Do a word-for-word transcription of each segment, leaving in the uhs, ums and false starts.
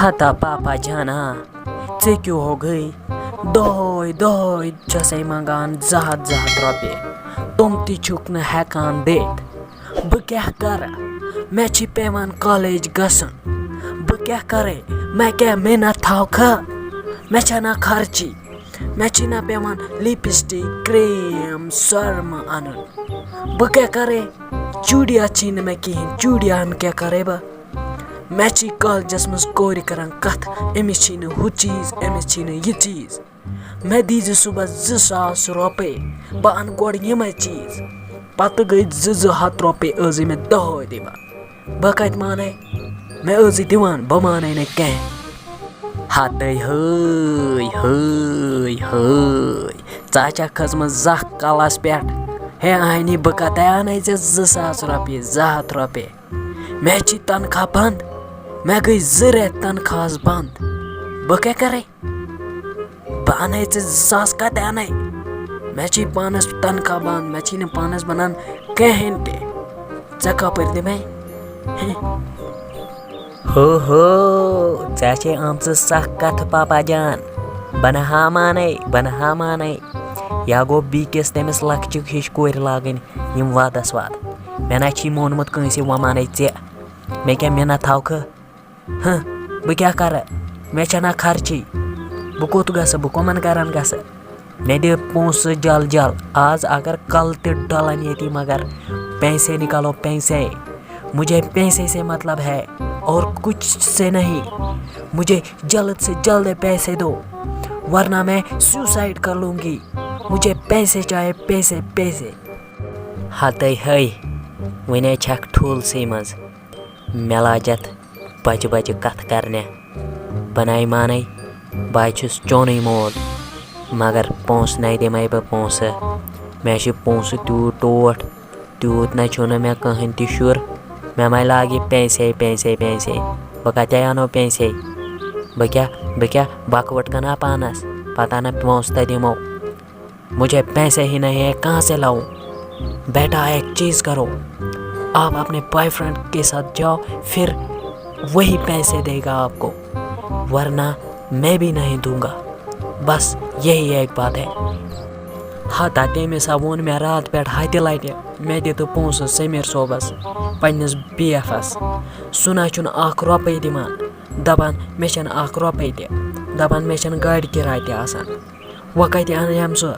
ہتا پاپا جانا، ژےٚ کیٛاہ ہو گٔے؟ دۄہے دۄہے چھسے منٛگان زٕ ہتھ زٕ ہتھ رۄپیہِ، تِم تہِ چھُکھ نہٕ ہٮ۪کان دِتھ۔ بہٕ کیٛاہ کرٕ؟ مےٚ چھِ پٮ۪وان کالج گژھُن۔ بہٕ کیٛاہ کرے؟ مےٚ کیٛاہ محنت تھاوکھا؟ مےٚ چھےٚ نہ خرچی، مےٚ چھِ نہ پٮ۪وان لپسٹک، کریم، سۄرمہٕ انُن۔ بہٕ کیٛاہ کرے؟ چوٗڑیا چھی نہٕ مےٚ کِہیٖنۍ، چوٗڑیاہن کیٛاہ کرے بہٕ؟ مےٚ چھی کالجس منٛز کورِ کران کتھ، أمِس چھی نہٕ ہُہ چیٖز، أمِس چھی نہٕ یہِ چیٖز۔ مےٚ دیٖزِ صُبحس زٕ ساس رۄپے، بہٕ انہٕ گۄڈٕ یِمے چیٖز۔ پتہٕ گٔے زٕ زٕ ہتھ رۄپے ٲسٕے مےٚ دۄہے دِوان۔ بہٕ کتہِ مانے؟ مےٚ ٲسٕے دِوان، بہٕ مانے نہٕ کینٛہہ۔ ہتے ہٲے، ہٲے، ہٲے، ژٕ ہا چھکھ کھٔژمٕژ زکھ کلس پٮ۪ٹھ۔ ہے اہنی، بہٕ کتے انَے ژےٚ زٕ ساس رۄپیہِ، زٕ ہتھ رۄپیہِ؟ مےٚ چھی تنخواہ بنٛد، مےٚ گٔے زٕ رٮ۪تھ تنخواہس بنٛد۔ بہٕ کیٛاہ کرے؟ بہٕ انَے ژےٚ زٕ ساس کتہِ انَے؟ مےٚ چھی پانس تنخواہ بنٛد، مےٚ چھی نہٕ پانس بنان کہیٖنۍ تہِ۔ ژےٚ کپٲرۍ دِمے؟ ہو ہو، ژےٚ چھے آمژٕ سخ کتھٕ پاپا جان۔ بہٕ نہٕ ہا مانے، بہٕ نہٕ ہا مانے۔ یا گوٚو بیٚکِس تٔمِس لۄکچہِ ہِش کورِ لاگٕنۍ یِم وعدس وعدٕ۔ مےٚ نہ چھی مونمُت کٲنٛسہِ وۄنۍ مانے ژےٚ۔ مےٚ کیٛاہ مِنت تھاوکھٕ؟ ہہ، بہٕ کیٛاہ کرٕ؟ مےٚ چھےٚ نہ خرچی۔ بہٕ کوٚت گژھٕ؟ بہٕ کَمَن گرن گژھٕ؟ مےٚ دِ پونٛسہٕ جل جل۔ آز اگر کل تہِ ڈلن ییٚتی، مگر پیسے نکالو پیسے۔ مجھے پیسے سے مطلب ہے اور کچھ سے نہیں۔ مجھے جلد سے جلد پیسے دو، ورنہ میں سوسائڈ کر لوں گی۔ مجھے پیسے چاہیے، پیسے، پیسے۔ ہتے ہے، ونے چھکھ ٹھوٗلسٕے منٛز مےٚ لاجتھ بجہِ بجہِ کتھ کرنہِ۔ بہٕ نَے مانے، بہٕ ہَے چھُس چونُے مول، مگر پونٛسہٕ نَے دِمَے بہٕ پونٛسہٕ۔ مےٚ چھِ پونٛسہٕ تیوٗت ٹوٹھ، تیوٗت نَے چھُنہٕ مےٚ کٕہٕنۍ تہِ شُر۔ مےٚ مَے لاگہِ پیسے، پیسے، پیسے۔ بہٕ کَتہِ اَنو پیسے؟ بہٕ کیٛاہ، بہٕ کیٛاہ بَکوَٹ کٕنہٕ ہا پانَس؟ پَتہٕ نہ پونٛسہٕ تہِ دِمو۔ مجھے پیسے ہی نہیں ہے، کہاں سے لاؤں؟ بیٹا، ایک چیز کرو، آپ اپنے بوائے فرینڈ کے ساتھ جاؤ، پھر وہی پیسے دے گا آپ کو، ورنہ میں بھی نہیں دوں گا۔ بس یہی ایک بات ہے۔ ہتا تٔمِس ہا ووٚن مےٚ راتھ پٮ۪ٹھ ہتہِ لٹہِ، مےٚ دِ تہٕ پونٛسہٕ سمیر صٲبس، پننِس بی ایفس۔ سُہ نہ چھُنہٕ اکھ رۄپے دِوان، دپان مےٚ چھَنہٕ اکھ رۄپے تہِ، دپان مےٚ چھَنہٕ گاڑِ کِراے تہِ آسان۔ وۄنۍ کَتہِ اَنہٕ ہَم سُہ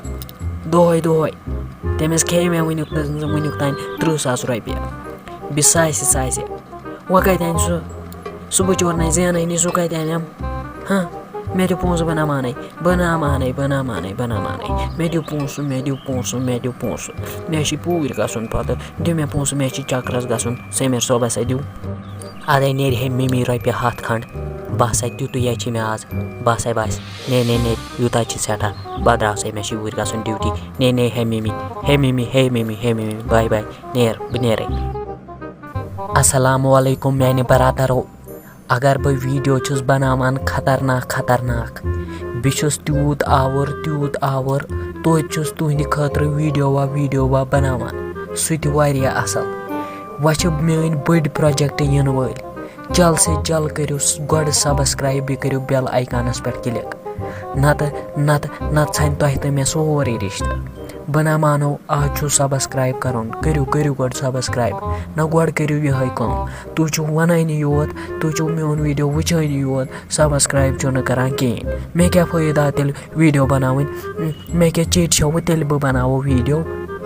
دۄہَے دۄہَے؟ تٔمِس کھیٚیہِ مےٚ وٕنیُک تام، وٕنیُک تام تٕرٛہ ساس رۄپیہِ۔ بیٚیہِ ساسہِ ساسہِ۔ وۄنۍ کَتہِ اَنہِ سُہ؟ سُہ بِچور نَے زینٲنی، سُہ کَتہِ اَنٮ۪م؟ ہاں، مےٚ دِ پونٛسہٕ، بہٕ نہ مانَے، بہٕ نہ مانَے، بہٕ نہ مانَے، بہٕ نہ مانَے۔ مےٚ دِ پونٛسہٕ، مےٚ دِ پونٛسہٕ، مےٚ دِ پونٛسہٕ۔ مےٚ چھِ پوٗرۍ گژھُن پَتہٕ۔ دِ مےٚ پونٛسہٕ، مےٚ چھِ چَکرَس گژھُن۔ سٔمیٖر صٲبَس اَتھِ دیُن۔ اَدَے نیرِ ہے مِمی رۄپیہِ ہَتھ کھنٛڈ۔ بَس اَتہِ تیُتُے یَتھ چھِ مےٚ آز۔ بَس ہے بَس۔ نے، نے، نے، یوٗتاہ چھِ سٮ۪ٹھاہ۔ بہٕ درٛاوس ہے، مےٚ چھِ اوٗرۍ گژھُن ڈیوٹی۔ نے، نے، ہے مِمی، ہے مِمی، ہے مِمی، ہے مِمی، باے باے۔ نیر، بہٕ نیرَے۔ السلام علیکم میٛانہِ برادَرو۔ اگر بہٕ ویٖڈیو چھُس بناوان خطرناک خطرناک، بہٕ چھُس تیوٗت آوُر، تیوٗت آوُر، توتہِ چھُس تُہنٛدِ خٲطرٕ ویٖڈیو وا ویٖڈیو وا بناوان، سُہ تہِ واریاہ اصل۔ وۄنۍ چھِ میٲنۍ بٔڑۍ project یِنہٕ وٲلۍ۔ جل سے جل کٔرِو س-، گۄڈٕ subscribe، بیٚیہِ کٔرِو bell iconس پٮ۪ٹھ click۔ نتہٕ، نتہٕ، نتہٕ ژھنہِ تۄہہِ تہٕ مےٚ سورُے رشتہٕ۔ بہٕ نہ مانو، آز چھُو subscribe کرُن، کٔرِو، کٔرِو گۄڈٕ subscribe۔ نہ گۄڈٕ کٔرِو یِہوٚے کٲم۔ تُہۍ چھِو وَنٲنی یوت، تُہۍ چھِو میون ویٖڈیو وٕچھٲنی یوت، subscribe چھِو نہٕ کران کِہیٖنۍ۔ مےٚ کیٛاہ فٲیدٕ آو تیٚلہِ ویٖڈیو بناوٕنۍ؟ مےٚ کیٛاہ چیٚٹۍ چھَوٕ تیٚلہِ بہٕ بناوو ویٖڈیو؟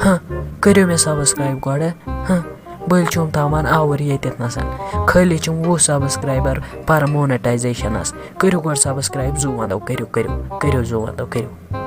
ہاں، کٔرِو مےٚ subscribe گۄڈٕ۔ ہاں، بٔلۍ چھُم تھاوان آوُر ییٚتٮ۪تھ نَسَن۔ خٲلی چھِم وُہ subscriber per monetizationس۔ کٔرِو گۄڈٕ subscribe، زُو وَندو، کٔرِو، کٔرِو، کٔرِو زُو وَندو، کٔرِو۔